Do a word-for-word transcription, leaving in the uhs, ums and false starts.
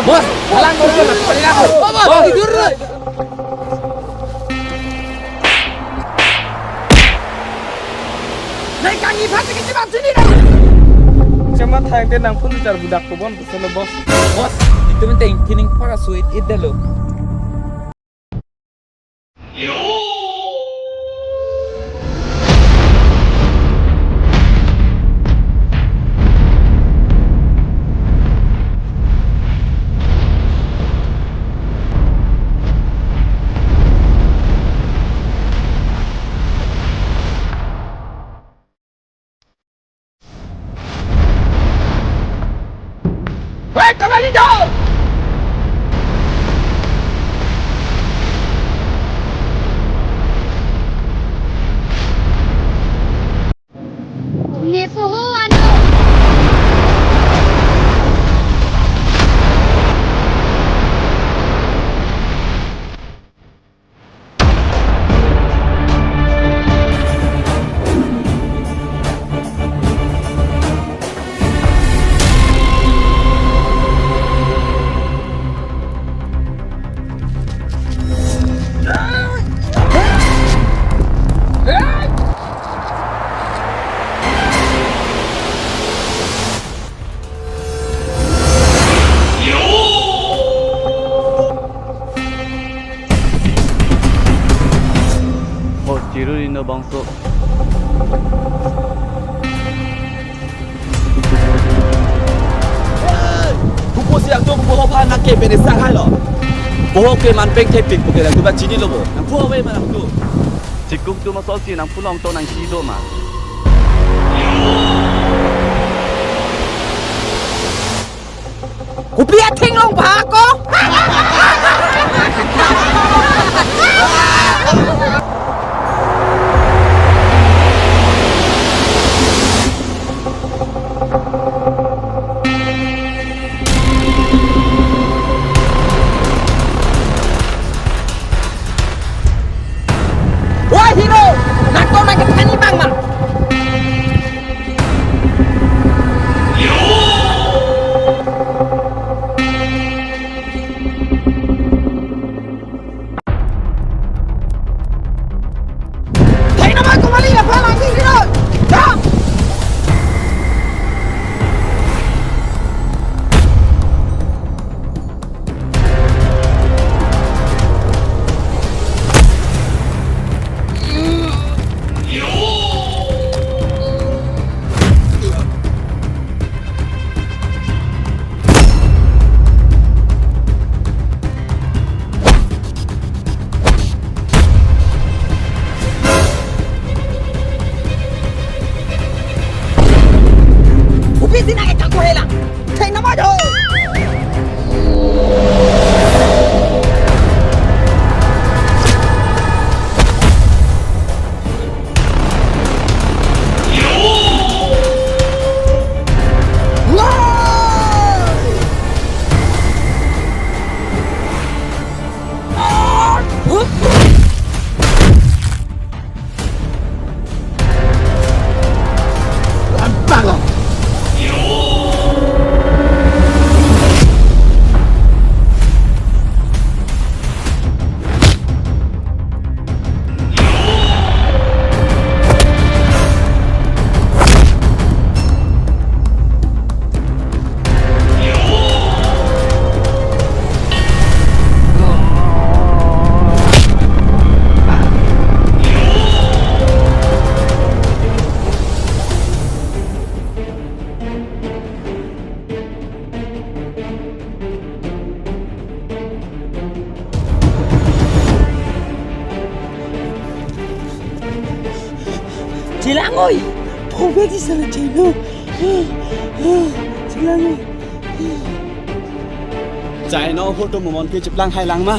Bos, halang dulu, balik aku. Bos, bos, tidur dulu. Nai kangni phat ke cepat sini dah. Cemat hang te nangphu char budak ko bon, betul bos. Bos, itu penting, kining para suit ida lo. Hei, kembali jauh! Nepoho ano. Oh, chiru rindo bangso. Hey! Hupo si akto hupo ho phan nangke bene sang hai lo. Boho ke man peng thepik puke nangtum ta chinilo bo. Nangphu ave ma nangtum. Chikuk tu masol si nangphu long to nangsi do ma. Kopi atheng long ba ko? Wah, hero, nangtum nangkethani bang ma. Thai nama kumali na pala ni hero. Jump! Kopi si nangkekaku hela. Thai nama jo. Chelang oi, phobedi sala chelo. Chelang oi. Chai no photo momon ke cheplang hai lang ma.